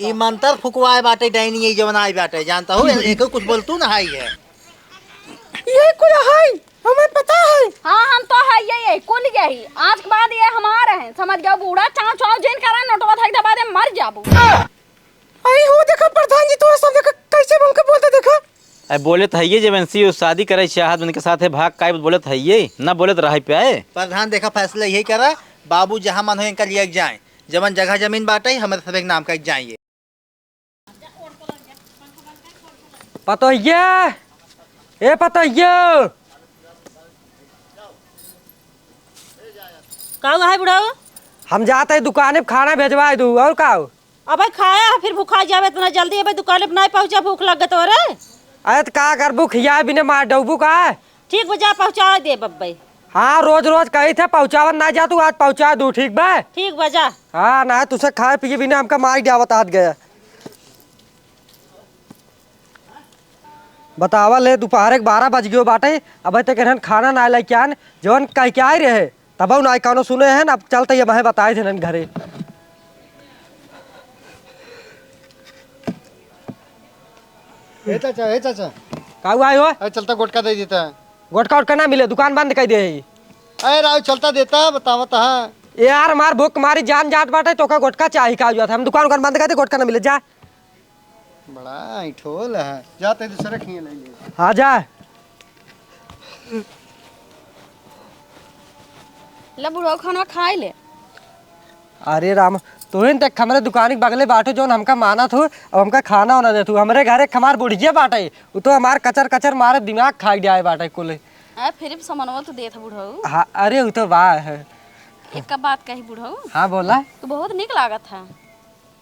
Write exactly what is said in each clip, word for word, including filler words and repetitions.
ई मंतर फुकवाए बाटे, डाइनी, ई जवन आई बाटे, जानता हो, एको कुछ बोलतू ना है ये। ये कुल है, हमें पता है। हाँ, हम तो है ये, ये कुल यही। आज के बाद ये हमारे हैं, समझ गया बूढ़ा, चाव चाव जिन करा, नोटवा धक दबा दे, मर जाबू। आई हो, देखा प्रधान जी, तो सब देखा कैसे हमके बोलते, देखा। अरे बोले तो है ये, जब एनसी शादी करे चाहत उनके साथे भाग काई बोले तो है ये, ना बोले तो रहे पे आए। प्रधान देखा फैसला यही करा, बाबू जहाँ मन हो इनका लिए जाए, जवन जगह जमीन बाटे, हमारे सब एक नाम का जाए। पतोहिया, ए पतोहियो। का हुआ है बुढ़ऊ? हम जात है दुकाने पे खाना भेजवाए दू, और का हो? अबे खाया है, फिर भुखा जावे इतना जल्दी। अबे दुकाने पे नहीं पहुँचा, भूख लग गई तोरे। अरे तो का करबू, खियाए बिना मार डौबू का? ठीक बा, जा पहुँचा दे बब्बे। हाँ, रोज रोज कही थे पहुँचावन ना जा तू, आज पहुँचा दू, ठीक बा? ठीक बा, जा। हाँ, ना तुसे खाए पिए बिना हमका मार डावत हाथ गया। बतावा ले, दोपहर के बारह बज गयो बाटे, अबे तक इन्हन खाना ना लेके आन, जवन कह के आए रहे, तब ना कौनो सुने हैं। अब चलते ये बहे बताए थे इन्हन घरे। ए चाचा, ए चाचा। का हुआ है हो? अरे चलता गोटका दे देता है। गोटका उटका ना मिले, दुकान बंद कर दे। अरे राव चलता देता, बतावत है। ए यार, हमार भूख मारी जान जात बाटे, तोका गोटका चाही का हुआ था? हम दुकान उकान बंद कर दे, गोटका ना मिले, जा। बड़ा ऐठोल है। जा, ते दूसरे खिए ले ले। हाँ, जा। ले बुढ़ऊ, खाना खाए ले। अरे राम, तोहिन तक हमरे दुकान के बगले बाटो, जौन हमका मानत हो, अब हमका खाना वाना देत हो। हमरे घरे एक हमार बुढ़िया बाटे, उ तो हमार कचर कचर मारे दिमाग खाई जाए बाटे कुल। आ, फिर भी समनवा तो देत है बुढ़ऊ। हाँ, अरे उ तो बा है। एक का बात कही बुढ़ऊ। हाँ, बोला। तू बहुत निक लागत है।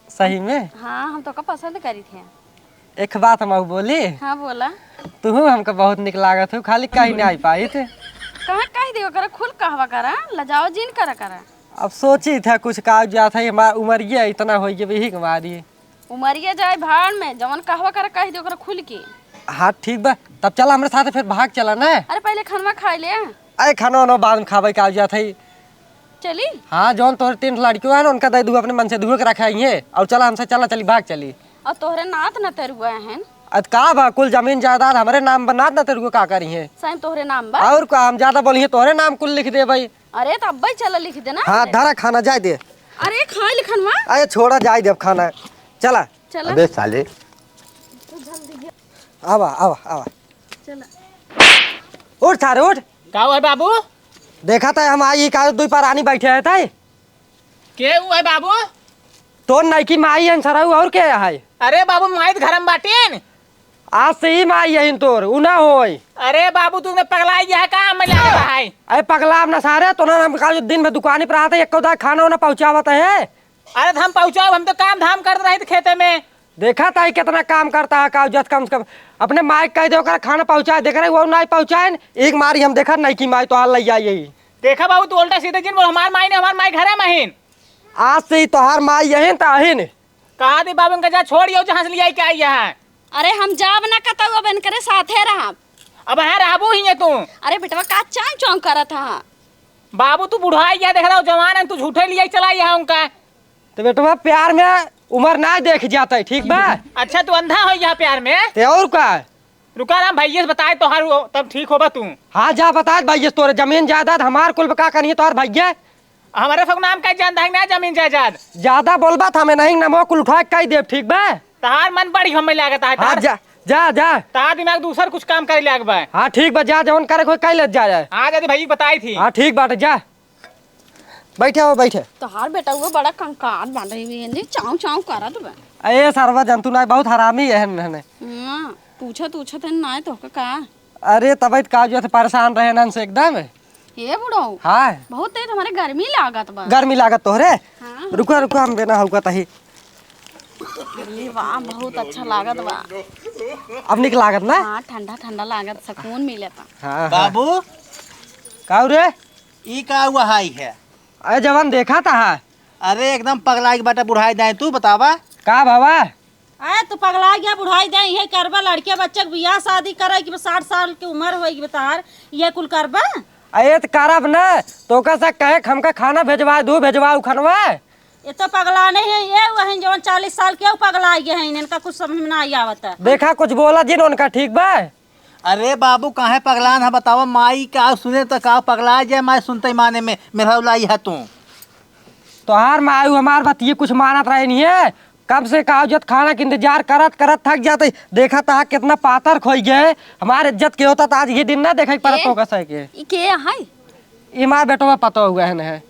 सही में? हाँ, हम तोका पसंद करी थे। एक बात हम अउ बोली? हाँ, बोला। तुहू हमका बहुत निक लागत हो, खाली कहीं नहीं आई पाई थे। कहाँ कह दियो करा, खुल कहवा करा, लजाओ जिन करा करा। अब सोची था कुछ का जात है, हमार उमरिया इतना हो गया, यही हमारी। उमरिया जाए भाड़ में, जवन कहवा करा कह दियो करा खुल के। हाँ, ठीक बा, तब चला हमरे साथ फिर भाग चला ना। अरे, पहले खानवा खाए ले। अरे, खाना वाना बाद में खावे का जात है। चली? हाँ, जौन तोरे तीन लड़कियों हैं ना, उनका दे दू, अपने मन से दुए के रखे आई हैं। और चला हमसे, चला, चली, भाग चली। और तोहरे नात नतरुआ हैं। अत का बा, कुल जमीन जायदाद हमरे नाम बा, नात नतरुआ का करी हैं? सही तोहरे नाम बा? और का, हम ज्यादा बोली हैं, तोहरे नाम कुल लिख दे भाई। अरे, तो अब्बे चला लिख देना। हाँ, धरा खाना, जाए दे। अरे, खाए लिखन हुआ। अरे, छोड़ा, जाए दे अब खाना। चला। चला। अबे साले। आवा, आवा, आवा। चला। उठ सारे, उठ। का हुआ है बाबू? देखा था हम आई, का दुई परानी बैठे हैं ताई। के हुआ है बाबू? तोर नइकी माई है सरऊ, और के है? अरे बाबू, माई तो घर में बाटीन। आज से ही माई है तोर, उ ना होई। अरे बाबू, तू ने पगला गया है का? मैं लागत है। अरे पगला ना सारे, तो ना हम का दिन में दुकानी पर आते, एको दा खाना वाना पहुँचावत है। अरे तो हम पहुँचाओ, हम तो काम धाम करत रहित खेते में। देखा ताई कितना काम करता है, का जत कम से कम अपने माई के कह दे ओकरा खाना पहुँचाए, देख रहे वो नहीं पहुँचाए, एक मारी हम देखा नइकी माई तोहार लइ आई यही। देखा बाबू, तू उल्टा सीधा जिन बोल, हमार माई ने, हमार माई घरे में हिन। आज से ही तोहार माई यही त अहिन। कहा दे बाबू इनका, जा छोड़ यो जहाँ से ले आई के आई है। अरे हम जाब ना कतऊ, अब इनकरे साथे रहब। अब यहाँ रहबू ही है तू। अरे बेटवा का चाय चौंक करत हा? बाबू तू बुढ़ाई गया, देख रहा हो जवान है, तू झूठे लिए चला यहाँ उनका। तो बेटवा, प्यार में उम्र ना देख जाता है, ठीक बा? अच्छा, तू अंधा हो यहाँ प्यार में? ते और का? रुका राम, भैया से बताए तोहार, तब ठीक होबा तू। हाँ, जा बताए भैया से, तोरे जमीन जायदाद हमार कुल का करिए तोहार भैया? हमारे सब नाम का जानता है ना जमीन जायदाद? ज्यादा बोलबा था मैं नहीं, नमो कुल उठा के कह देब, ठीक बा? तहार मन बड़ी हमें लागत है, हाँ, तहार जा, जा, जा। तहार दिमाग दूसर कुछ काम करे लाग बा। हाँ, ठीक बा, जा, जवन करे कोई कह ले जा, जा। हाँ, दादी भाई बताई थी। हाँ, ठीक बाटे, जा। बैठे हो, बैठे। तोहार बेटा वो बड़ा कंकाल बन रही हुई है, चाव चाव करत बा। ए सरवा जंतु ना, बहुत हरामी है, है, है। हाँ, पूछत, पूछत है ना, तो का? अरे, तबीयत का जो है, परेशान रहे ना से एकदम। ए बुढ़ऊ। हाँ। बहुत तेज हमारे गर्मी लागत बा। गर्मी लागत तोहरे? हाँ। रुको, रुको, हम बेना हौका तही। अरे वाह, बहुत अच्छा लागत बा। अब निक लागत ना? हाँ, ठंडा ठंडा लागत, सुकून मिलता। हाँ, हाँ। बाबू। का रे? ई का हुआ हाई है? अरे जवान देखा था। अरे एकदम पगलाई के बाटे बुढ़ाई दाए, तू बतावा। का बाबा? अरे तू पगला गया बुढ़ाई दाए, ये करबा लड़के बच्चे के बियाह शादी करे कि साठ साल की उम्र होई कि बतार, ये कुल करबा? अरे त करब ना, तोका से कहे हमका खाना भेजवा दू, भेजवाऊ खनवा। ये तो पगला नहीं है, ये वही जवन चालीस साल के, वो पगला गए हैं, इनका कुछ समझ में ना आवत है। देखा, कुछ बोला जिन उनका, ठीक बा? अरे बाबू, काहे पगलान है बतावा? माई का सुने तो का पगला जाए, माई सुनते माने में मेहरारू लाई है तू। तोहार माई हमार बतिये कुछ मानत रहे नहीं है। कब से का जत खाना के इंतजार करत करत थक जाते। देखा तहा कितना पातर खोई गए। हमार इज्जत के होता तो आज ये दिन ना देखे के पड़त ए, तो कसे के। ई के है? ई मार बेटवा पता हुआ है न है।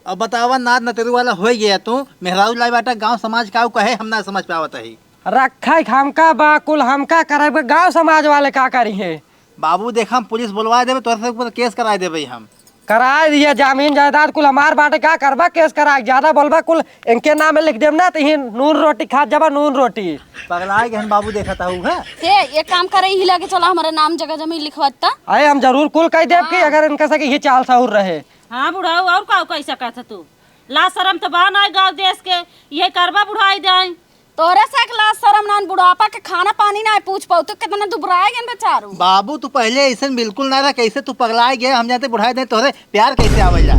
अब बतावा, नात नतेरू वाला होई गया तू, मेहरारू लाई बाटा, गांव समाज का कहे हम ना समझ पावत ही। रखे हमका बा, कुल हमका करे बा, गांव समाज वाले का करी है? बाबू देख, हम पुलिस बुलवा देबे, तोरे से ऊपर केस कराए देबे हम। कराए दिया, जमीन जायदाद कुल हमार बाटे, का करबा केस कराए? ज्यादा बोलबा कुल इनके नाम में लिख देब ना, तो ही नून रोटी खात जाबा, नून रोटी। पगलाए गहन बाबू देखत हऊ है। हे, एक काम करे, यही लगे चला, हमारे नाम जगह जमीन लिखवाता। अरे हम जरूर कुल कह देब कि हाँ। अगर इनका सके ये चाल सहूर रहे। हाँ बुढ़ऊ, और का कह सकत है तू? ला शरम तो बा ना गाँव देश के, ये करबा बुढ़ाई जाए। तोहरे से एक लाज शरम नान, बुढ़ापा के खाना पानी ना पूछ पाऊ, तू कितना दुबराए गन बेचारू। बाबू, तू पहले ऐसन बिल्कुल ना रह, कैसे तू पगलाए गए, हम जानते बुढ़ाए दे, तोहरे प्यार कैसे आवे जा।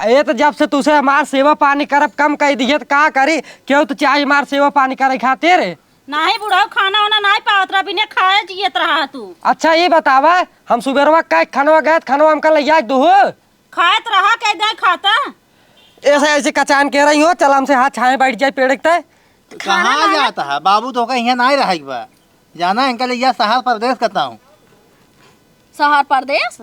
ये तो जब से तुसे हमार सेवा पानी करब कम कर दिए, तो का करी? क्यों तो चाहे हमार सेवा पानी करे खातिर? नाही बुढ़ऊ, खाना वाना नाही पावत रहा, बिना खाए जियत रहा तू। अच्छा, ये बतावा, हम सुबेरवा का खानवा गए, खानवा हमका ले जाए दो। खात रहा, कह दे खाता। ऐसे, ऐसे कचान के रही हो, चल हमसे हाथ छाए बैठ जाए पेड़ के तय। खाना कहाँ मांगे। जाता है? बाबू तो का यहाँ नहीं रहे बा। जाना है, इनका ले जा शहर परदेश करता हूँ। शहर परदेश?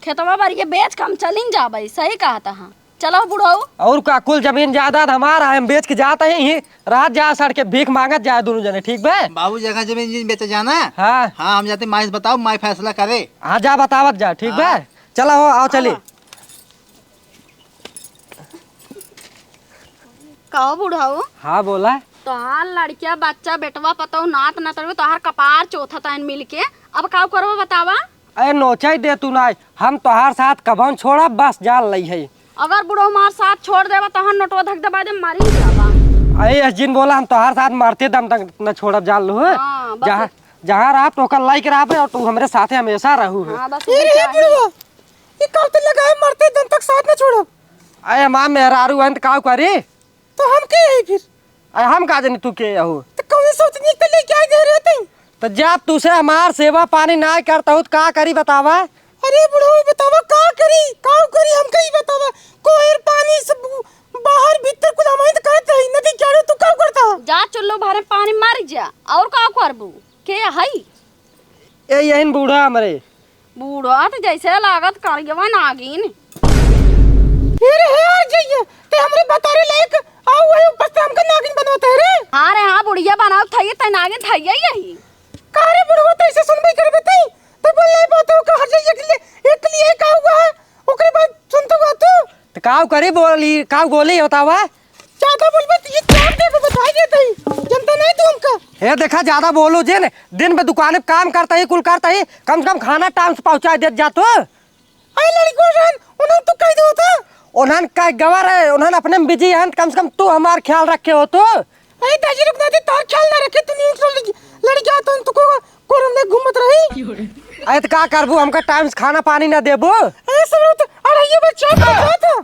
खेतवा बारी के बेच के हम चलिन जाबे, सही कहत हा। चलो बुढ़ऊ। और का, कुल जमीन जायदाद हमार है, हम बेच के जात ही, ही रात जा सड़ के भीख मांगत जाए दोनों जने, ठीक बे? बाबू, जगह जमीन जिन बेचे जाना। हाँ। हाँ, हम जाते, माई से बताओ, माई फैसला करे। हाँ, जा बतावत जा, ठीक बे? हाँ। चला हो, आओ चली। हाँ। कहो बुढ़ऊ। हाँ, बोला। तोहार लड़किया, बच्चा, बेटवा, पतऊ, नात, नतरवे, तोहार कपार चोथा ताइन मिल के। अब काऊ करबो बतावा? अरे नोचाई दे तू नाई, हम तोहार साथ कबहुँ छोड़ब, बस जान लई है। अगर बुढ़ऊ हमार साथ छोड़ देबा, तोहार नोटवा धक दबा दे, मरी जाबा। अरे यस जिन बोला, हम तोहार साथ मरते दम तक न छोड़ब, जान लो। हाँ, बस। जहाँ, जहाँ रहब, तो ओकर लाइक रहबे और तू हमरे साथे हमेशा रहू है। हाँ, बस ए रे, वही चाहे। बुढ़वा, ये काल तो लगा है, मरते दम तक साथ न छोड़ब। अरे हमार मेहरारू अंत काऊ करी? तो हम के है फिर? अरे हम का जानी तू के हो? तो कौन सोचनी के लेके आए दे रहे थे? तो जब तुसे हमार सेवा पानी ना करता हो तो का करी बतावा? अरे बुढ़ऊ बतावा का करी? का करी हमका ही बतावा। कोयर पानी से बु-, बाहर भीतर कुल हमारे तो करत रही, नदी किनारे तू का करता? जा चुल्लू भरे पानी मार जा, और का करबू? के हई? ए यहिन बूढ़ा हमरे। बूढ़ा त जैसे लागत करियवा नागिन। फिर हे और जइया, ते हमरे बतारे लायक आऊ वही ऊपर से हमका नागिन बनवत है रे। हाँ रे हाँ, बुढ़िया बनावत थई, ते नागिन थई यही। का रे बुढ़वा, ते ऐसे सुनबे करबे ते? ते बोल नहीं पाते हो का हर जइया के लिए, एक लिए का हुआ है? ओकरे बाद सुनते हुआ तू? तो काऊ करी बोली, काऊ बोली बतावा? ज्यादा बोलबे तो ये चाप दे को बताई देते ही। जनता नहीं तू हमका। हे देखा, ज्यादा बोलो जिन, दिन में दुकान पे काम करता ही, कुल करता ही, कम से कम खाना टाइम से पहुंचा देत जा तू। अरे लड़को रहन, उन्हन तो कह दो था। उन्हन कह गवा रहे, उन्हन अपने में बिजी हन, कम से कम तू हमार ख्याल रखे हो तू। अरे दाजी रुक दाजी, तार ख्याल ना रखे, तू न्यूज़ लड़, लड़ गया तो तू को कोरम में घूमत रही। अरे तो का करबू, हमका टाइम से खाना पानी ना देबू। अरे सब तो अढ़ाई बच्चा था।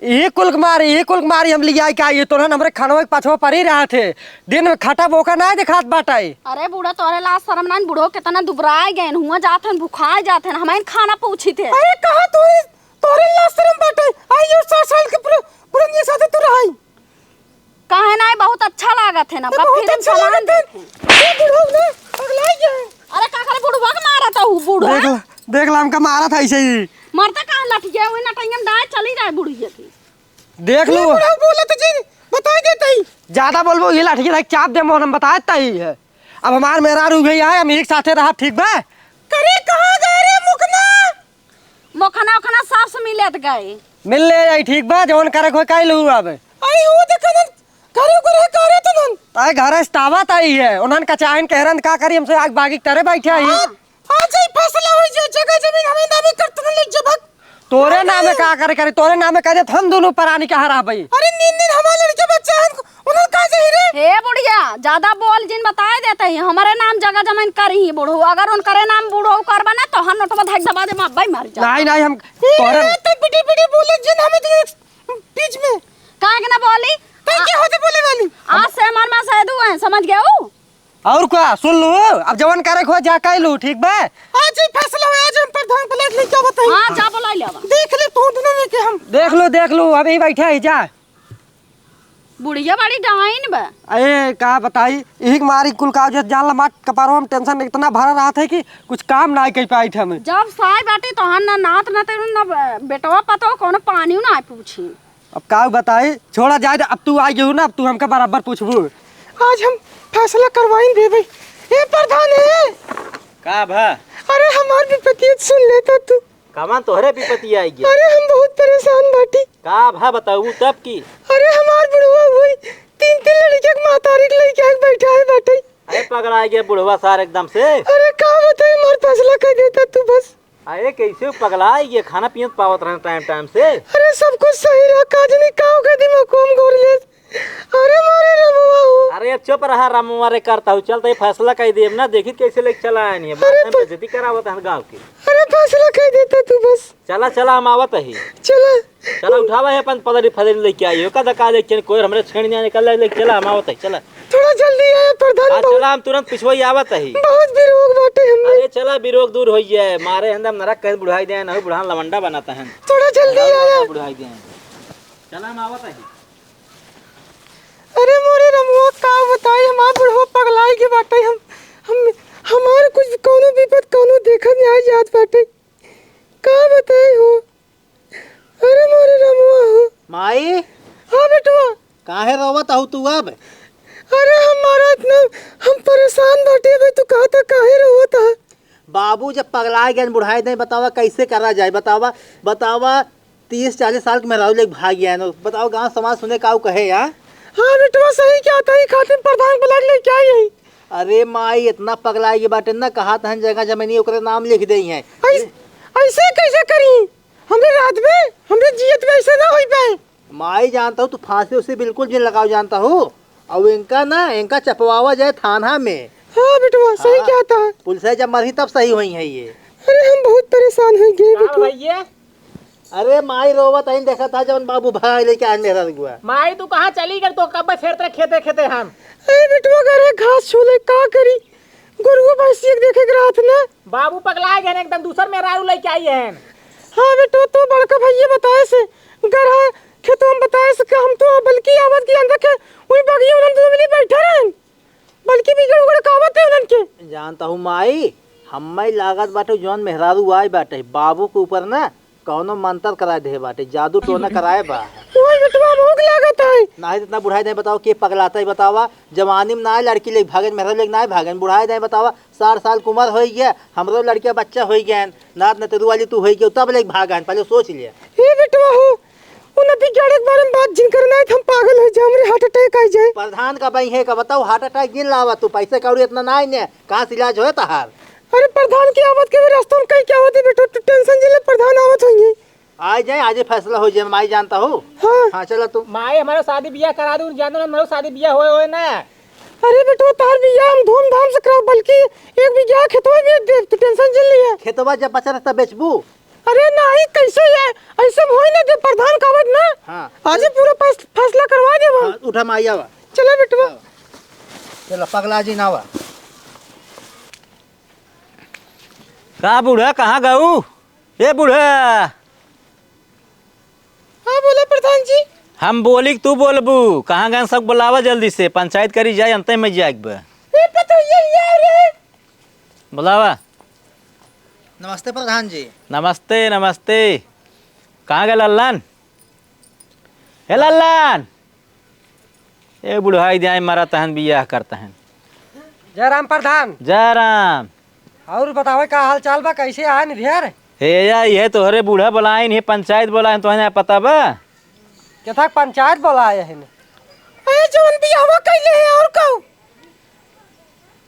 यही कुल के मारी, यही कुल के मारी हम लियाई का, ये तो ना हमरे खनवा के पछवा पड़ी रहा थे। दिन में खटा बोका ना दिखात बाटाई। अरे बूढ़ा, तोरे लाज शरम ना, बूढ़ो कितना दुबराए गए, हुआ जात हन, भुखाए जात हन, हमारे खाना पूछी थे। अरे कहा तोरे, तोरे लाज शरम बाटे? आई और साठ साल के पुर-, पुरनिया साथे तू रहाई। काहे ना, बहुत अच्छा लागत है ना, ए, बहुत फिर हम अच्छा सामान लागत है। देखे। ए, बुढ़ऊ ना, पगलाई गया है। अरे का करे बुढ़वा के मारत हूँ, बूढ़ा? देख ला, देख ला, हमका मारत है ऐसे ही। मरता कहाँ लठ गया, वही नटैया में दाएं चली जाए बुढ़िया की। देख लो। ए, बुढ़ऊ बोलत जी, बताई देते ही। ज्यादा बोलबो, ये लाठी के चाप दे, मोहन हम बताए तई है। अब हमार मेहरारू गई है, हम एक साथे रहब, ठीक बा? करे कहाँ गए रे मुखना? मोखना ओखना सबसे मिलत गए। मिल ले आई, ठीक बा, जवन करे कोई कह लू अब। आई वो देखन, घरे को रह करे तो नन। ताए घर अस्तावत आई है, उन्हन का चाहन कह रन का करी, हमसे आग बागी करे बैठे आई। हाँ, आज ही फैसला हो जाए, जगह जमीन हमें नामे कर तुम ले जबक। तोरे नामे का करे करे, तोरे नामे करे, हम दोनों परानी का हरा भाई। अरे नींद नींद हमारे लड़के बच्चे हैं, उन्हन का जाही रे? हे बुढ़िया, ज्यादा बोल जिन बताए देते ही, हमारे नाम जगह जमीन करी ही बूढ़ो, अगर उनकरे नाम बूढ़ो करबा ना तो हम नोटवा धक दबा दे, अब्बा ही मर जा। नहीं, नहीं, हम ए, तोरे ए, ते बिटी बिटी बोले जिन हमें तो एक बीच में। काहे के ना बोली? तै के होते बोले वाली? आज से हमार माँ सैदू है, समझ गए हो? और का, सुन लू, अब जवन करे को जा कह लू, ठीक बा? आज ही फैसला हो, आज हम प्रधान पलट ले क्या बताई? हाँ, जा बुलाई ले आवा। देख ले तू दोनों में के हम। देख लो, देख लो, अभी बैठा ही जा। बुढ़िया बड़ी डाइन बा। अरे का बताई, यही के मारी कुल कागजात जान ला, मार कपारो में टेंशन इतना भरा रहत है कि कुछ काम ना कर पाई थे हमें। जब साई बाटी तोहन ना नात ना तेरू ना बेटवा पतो कोनो पानी ना पूछी। अब का बताई, छोड़ा जाए दे, अब तू आ गई हो ना, अब तू हमका बराबर पूछबू। आज हम फैसला करवाइन देबे। ए प्रधान ए, का भा? अरे हमार विपत्ति सुन लेता तू। कमान तोहरे विपत्ति आई गया? अरे हम बहुत परेशान बाटी। का भा बताऊ तब की? अरे हमार बुढ़वा हुई तीन तीन लड़के के महतारी के लइके आके बैठा है बाटे। अरे पगला गया बुढ़वा सार एकदम से। अरे का बताई, हमार फैसला कर देता तू बस। अरे कैसे पगला गया, खाना पीना तो पावत रहना टाइम टाइम से। अरे सब कुछ सही रहा, का जाने का हो गया दिमाग को हम गोर ले। अरे मोरे रमुआ हो। अरे अब चुप रहा रमुआ रे, करता हूँ, चल तो ये फैसला कर देब ना, देखी कैसे लेके चला आए नहीं है, अरे बात में तो बेइज्जती करावत है गाँव के। अरे फैसला कर देता तू बस। चला चला हम आवत ही। चला। चला उठावा है अपन पदरी फदरी लेके आई हो, का दका लेके कोई हमरे छेड़ नहीं निकल ले, चला हम आवत ही, चला। थोड़ा जल्दी आया प्रधान हाँ, बहुत। चला हम तुरंत पिछुआ ही आवत ही। बहुत बिरोग बाटे हमने। अरे चला बिरोग दूर होई है, मारे हंदम नरक कहीं बुढ़ाई दे, नहीं बुढ़ान लवंडा बनाता है। थोड़ा जल्दी आया। बुढ़ाई दे। चला हम आवत ही। अरे मोरे रमुआ का बताई, हमार बुढ़वा पगलाई के बाटे। हम हम हमार कुछ कौनो विपद कौनो देखत नहीं आ जात बाटे। का बताई हो? अरे मोरे रमुआ हो। माई। हाँ बेटवा। काहे रोवत हऊ तू अब? अरे हमारा इतना हम परेशान बाटे बे, तू कहता काहे रोवत है? बाबू जब पगला गए बुढ़ाई दे, बतावा कैसे करा जाए, बतावा, बतावा। तीस चालीस साल के मेहरारू लेके भाग गया है, बताओ गांव समाज सुने का कहे यार। हाँ बेटवा सही क्या था, ई खातिर प्रधान ब्लॉक लेके आई है। अरे माई इतना पगला गई बाटे ना, कहा तहन जगह जमीनी ओकरे नाम लिख दे हैं। ऐस-, ऐसे कैसे करी? हमरे रात में, हमरे जियत में ऐसे ना होई पाए। माई जानता हूँ, तू फांसी उसी बिल्कुल जिन लगाओ जानता हूँ। और इनका ना, इनका चपवावा जाए थाना में। हाँ बेटवा, सही हाँ। क्या था? पुलिस जब मरही तब सही हुई है ये। अरे हम बहुत परेशान हो गए का बेटवा। भैया? अरे माई रोवत आइन देखा था जवन बाबू भाग लेके आज मेहरा गुआ। माई तू कहाँ चली गई? तो कब फेर तेरे खेते खेते हम। अरे बेटवा घरे घास छोले का करी? गोरुआ भैंसिया के देखे के रहत ना। बाबू पगला गए हैं, एकदम दूसर मेहरारू लेके आई हैं। हाँ बेटो, तो बड़का भैया बताए से, गरहा खेतवा में बताए से कि हम तो बल्कि आवत की अंदर के वही बगिया में हम दोनों मिली बैठा रहन, बल्कि बिगड़ उगड़ का आवत है उनन के। जानता हूँ माई, हम्मे लागत बाटे जौन मेहरारू आए बाटे बाबू के ऊपर ना कौनो मंत्र कराए दे बाटे, जादू टोना कराए बा। ओए बेटवा, भूख लागत है। नाही तो इतना बुढ़ाई नहीं बताओ, के पगलाता है बतावा? जवानी में ना लड़की लेके भागन, मेहरा लेके ना भागन, बुढ़ाई नहीं बतावा, साठ साल की उम्र हो गया, हमरो लड़किया बच्चा हो गया, नात नतरू वाली तू हो गया, तब लेके भागन, पहले सोच लिया। ए बेटवा हो, उन बिगाड़े के बारे में बात जिन करना है, हम पागल हो जाए, हमरे heart attack आ जाए। प्रधान का बही है का बताओ, heart attack जिन लावा तू, पैसे कौड़ी इतना ना है, कहाँ से इलाज होए तहार? अरे प्रधान की आवत के भी रास्ता में कहीं क्या होती बेटो, तू tension जिले प्रधान आवत होंगे। आ जाए, आज ही फैसला हो जाए, माई जानता हो। हाँ। हाँ, चला तू। माई, हमारा शादी बियाह करा दे, उन जानो ना, हमारा शादी बियाह होए, होए ना। अरे बेटवा, तार बियाह हम धूमधाम से कराओ, बल्कि एक बीघा खेतवा बेच दे, तू tension जिन लिया। खेतवा जब बचा रहता बेचबू? अरे नहीं, कैसे है, ऐसे होए ना दे, प्रधान का आवत ना। हाँ। आज ही पूरा फैस-, फैसला करवा दे हम। हाँ, उठा माई आवा। चला बेटवा। हाँ। चला, पगला जी ना आवा। का बूढ़ा, कहाँ गऊ? ए बूढ़ा। हाँ, बोला प्रधान जी। हम बोली कि तू बोलबू? कहाँ गए सब? बुलावा जल्दी से, पंचायत करी जाए, अंते में जाए बा। ए, पता ये, ये रे। बुलावा। नमस्ते प्रधान जी। नमस्ते, नमस्ते। कहाँ गए लल्लन? हे लल्लन। ए बुढ़ाई दिया मरा तहन बियाह करता है। जय राम प्रधान। जय राम। और बतावे का हाल चाल बा, कैसे आए निधियर? हे या, ये तोहरे बूढ़ा बुलाइन, ये पंचायत बुलाइन, तोहने पता बा? केथा पंचायत बुलाए हैं? अरे जवन बियाहवा कैले है और कहू?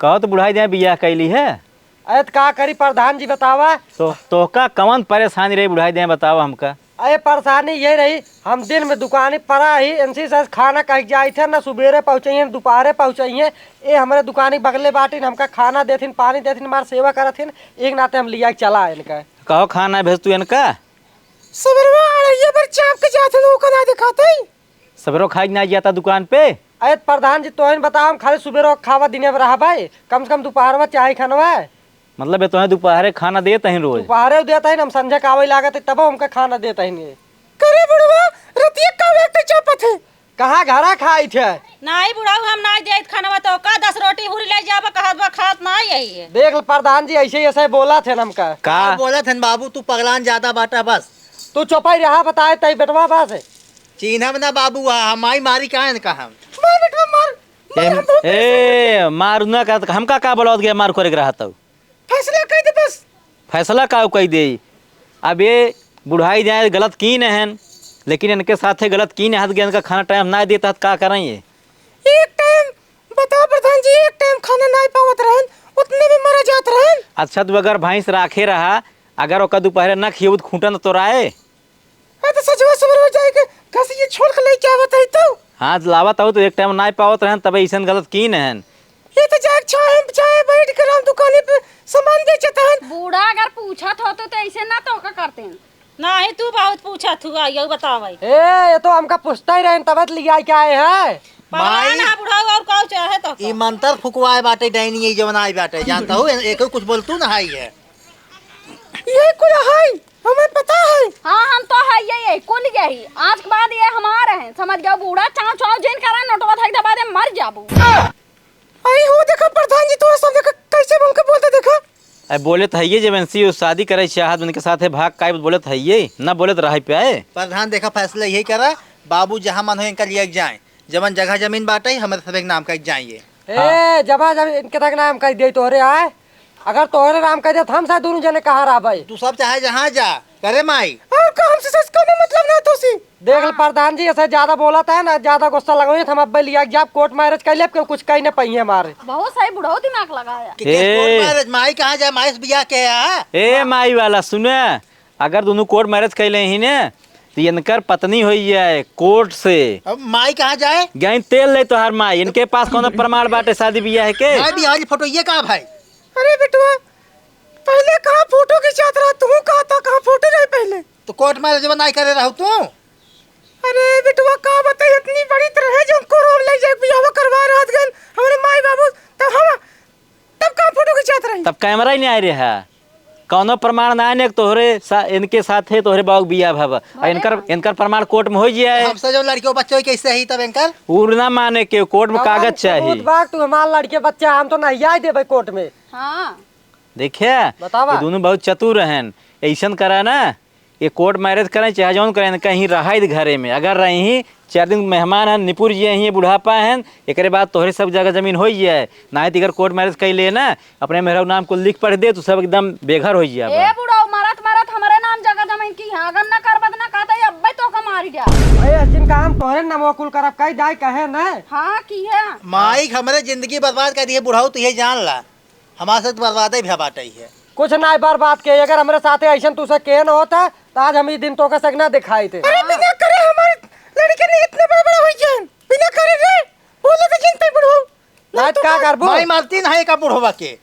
कहो तो बुढ़ाई दिया बियाह कैली है। अरे त का करी प्रधान जी बतावा? तो, तोहका कवन परेशानी रही बुढ़ाई दिया बतावा हमका। अरे परेशानी ये रही, हम दिन में दुकानी परा ही, इनसे से खाना कह जाए थे, ना सुबेरे पहुँचाइए, ना दोपहरे पहुँचाइए। ए हमरे दुकानी बगले बाटिन, हमका खाना देथिन, पानी देथिन, हमार सेवा करथिन, एक नाते हम लिया के चला इनका। कहो खाना भेज तू इनका? सबेरवा अड़हिया पर चाप के जात हन, ओका ना देखात है। सबेरवा खाई ना जाता दुकान पे। अरे प्रधान जी, तोहिन बताओ, हम खाली सुबेरवा खावा दिने में रहबै, कम से कम दोपहरवा चाहे खानवा। मतलब ये तोहे दोपहरे खाना देत हन रोज? दोपहरे देत हन, हम संझा के आवै लागत है, तब हमका खाना देत हन ये। करे बुढ़वा, रतिया का वक्त चापत है? कहाँ घरा खाई थे? नाहीं बुढ़ऊ, हम नाहीं देत खानवा, तो का दस रोटी हुरी ले जाबा, कहत बा खात नाहीं यही है। देख ल प्रधान जी, ऐसे ही ऐसे बोला थे हमका। का? का बोलत हन बाबू, तू पगलान ज्यादा बाटा बस। तू चुपाई रहा, बताए तई बेटवा बस। चीन्हब ना बाबू, आ, हम माई मारी का इनका हम। मार बेटवा मार, मार ए, हम बहुत ए, मार ना का, हमका का बोलावत गया, मार करे के रहा तू। फैसला कइ दे बस। फैसला का कइ दे? अब ये बुढ़ाई जाए गलत कीन हन, लेकिन इनके साथे गलत कीन हत, इनका खाना टाइम ना देता हत, का करें ये? एक टाइम बताओ प्रधान जी, एक टाइम खाना ना पावत रहन, उतने में मरा जात रहन। अच्छा, तू अगर भैंस राखे रहा, अगर ओकर दोपहरे ना खियबू त खूंटा न तोराए। हाँ, तो सजवा सवरवा जाए के घसिये छोड़ के लेके आवत है तो। हाँ, लावत हो तो एक टाइम नाय पावत रहन, तबे ऐसन गलत कीन हन। ये तो जाए छाहे में छाहे बैठ के राम दुकाने पे सामान बेचत हन। बूढ़ा अगर पूछत होतो तो ऐसे ना तो का करते हैं। नाहीं, तू बहुत पूछत हुआ, यू बतावे। ए, ये तो हमका पूछता ही रहन, तबे तो लिया के आए हैं। पहलवान माई, है बुढ़ऊ, और का चाहे तो ई का? मंतर फुकवाए बाटे, डाइनी, ये जवन आई बाटे, जानता हूँ, ए-, एको कुछ बोलतू ना है ये। ये कुल है, हमें पता है। हाँ, हम तो है ये, ये कुल यही। आज के बाद ये हमारे हैं, समझ गयो बूढ़ा, चाव चाव जिन करा, नोटवा धक दबा दे, मर जाबू। आई हो, देखा प्रधान जी, तोरा सब देखा, कैसे हमके बोलते देखा। अरे बोले तो है ये, जब एनसी शादी करे चाहत उनके साथे भाग काई बोले तो है ये, ना बोले तो रहे पे आए। प्रधान देखा, फैसला यही करा, बाबू जहाँ मन हो इनका लिया के जाए, जवन जगह जमीन बाटे, हमारे सब एक नाम का जाए ये। ए, हाँ। जमा जमीन इनके तक नाम कइ दे तोहरे आए। अगर तोहरे नाम कइ दे, त हम साथ दोनों जने कहाँ रहबै? तू सब चाहे जहाँ जा, करे माई। और का हमसे सच कौनो मतलब ना तोसी। देख ल प्रधान जी, ऐसे ज्यादा बोलत है ना, ज्यादा गुस्सा लगावे, त हम अब्बे लिया के जाब, कोर्ट मैरिज कइ लेब, केहू कुछ कइ ना पइहे हमारे। बहुत सही बुढ़ऊ दिमाग लगाया। कि, कि ए। कोर्ट मैरिज, माई कहाँ जाए, माई से बियाह के है? ए माई वाला, सुने, अगर दोनों कोर्ट मैरिज कइ लेही ने, त इनकर पत्नी होइ जाए कोर्ट से। अब माई कहाँ जाए? गई तेल ले तोहार माई, इनके पास कौनो प्रमाण बाटे शादी बियाह के? माई बियाह वाली फोटो ये कहाँ भाई? अरे बेटवा, पहले कहाँ फोटो खिंचात रहा, तू कहाँ था, कहाँ फोटो रहे पहले? तो कोर्ट मैरिज में नाई करे रहू तू? अरे बेटवा, का बताई, इतनी बड़ी तरह है जो हमको रोम ले जाए, बियाह करवा रहत गन, हमारे माई बाबू, तब हम, तब कहाँ फोटो खिंचात रही? तब कैमरा ही नहीं आए रहा। कौनो प्रमाण ना आने, तोहरे सा-, इनके साथे तोहरे बाबू बियाह भवा। आ भले इनकर, भाई। इनकर प्रमाण कोर्ट में होइ जाए। हमसे जो लड़कियों बच्चों के कैसे ही तब इनकर? उ ना माने के, कोर्ट में हमार कागज सबूत चाही। बा, तू हमार लड़के बच्चा, हम तो नहीं आए देबे कोर्ट में। हाँ। देखे, बतावा। ये दोनों बहुत चतुर हन। ऐसन करा ना, ये कोर्ट मैरिज करें चाहे जौन करें, कहीं रहा घरे में। अगर रही चार दिन मेहमान हन, निपुर जिए ही बुढ़ापा हन, एकरे बाद तोहरे सब जगह जमीन होइ जाए। नाहीं त अगर कोर्ट मैरिज कइ ले ना, अपने मेहरारू नाम को लिख पढ़ दे, तू सब एकदम बेघर होइ जाए। ए बुढ़ऊ, मरत मरत हमरे नाम जगह जमीन की है, अगर ना करबत ना कहते अब्बे तो का मारी जा। अरे असिन का हम तोहरे नाम कुल करब, कही जाए कहे ना। हाँ की है। माई हमरे जिंदगी बर्बाद कर दिए बुढ़ऊ, तू ये जान ला। हमारे साथ बर्बादे भ्या बाटे है। कुछ नाहीं बर्बाद के, अगर हमरे साथे ऐसन तुसे के न होता, त आज हम ई दिन तोका सक ना दिखाई थे। अरे बिना करे हमारे लड़के ने इतने बड़ा बड़ा होइ जान, बिना करे रे, बोले तो जिनते बुढ़ऊ। नाहीं त का करबो? माई मारती नाहीं का बुढ़वा के।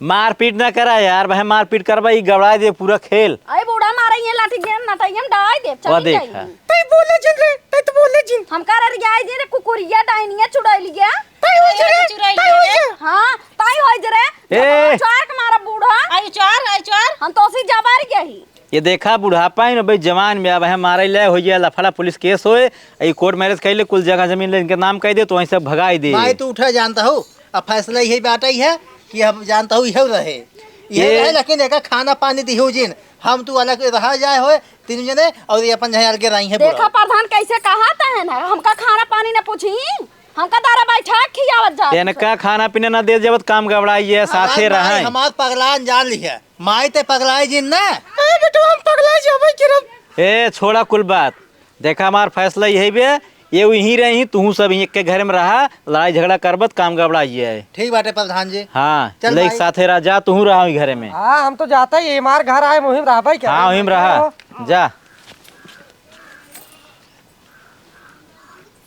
मारपीट ना करा यार, भाई मारपीट करबा, ई गबड़ा दे पूरा खेल। अरे बूढ़ा मारे ये लाठी गेंद ना, त हम डाई दे, वो चली देखा। जाई। तई बोले जिन रे, तई तो बोले जिन। हम कर रियाई दे रे, कुकुरिया डाइनिया चुड़ैलिया। तई होइ जे रे, चुड़ैलिया तई होइ रे। जे। हाँ, तई होइ जे रे। ए। चार के मारा बूढ़ा। आई चार, आई चार। हम तो उसी जबार गई। ये देखा बुढ़ापा है ना भाई, जवान में अब है मारे ले होइ जाए लफड़ा, पुलिस केस होए, ई कोर्ट मैरिज कइ ले, कुल जगह जमीन ले इनके नाम कइ दे, तो वहीं से भगाई दे। भाई तू उठा जानता हो, अब फैसला यही बात ही है कि अब जानता हो यही रहे, यही ये रहे, लेकिन एका खाना पानी दिहो जिन, हम तू अलग रहा जाए होए तीन जने और ये अपन जहाँ अलगे रही है देखा बुढ़ा। प्रधान कैसे कहा था है ना, हमका खाना पानी न पूछी, हमका दारा बैठा खियावत जात इनका खाना पीना ना दे जब काम गबड़ाई है, साथे हमार माई, रहे। हमार पगलान जान ली है, माई ते पगलाई जिन ना। ए बेटवा हम पगलाई जाबे कि रब। ए छोड़ा कुल बात, देखा हमार फैसला यही बे, ये यहीं रही, तू सब यहीं के घर में रहा, लड़ाई झगड़ा करबत काम गबड़ाई है। ठीक बाटे प्रधान जी। हाँ, चल ले भाई। साथे रहा, जा तू रहा वही घर में। हाँ हम तो जाता ही, हमार घर आए मुहिम रहा भाई क्या? हाँ वहीं रहा, जा।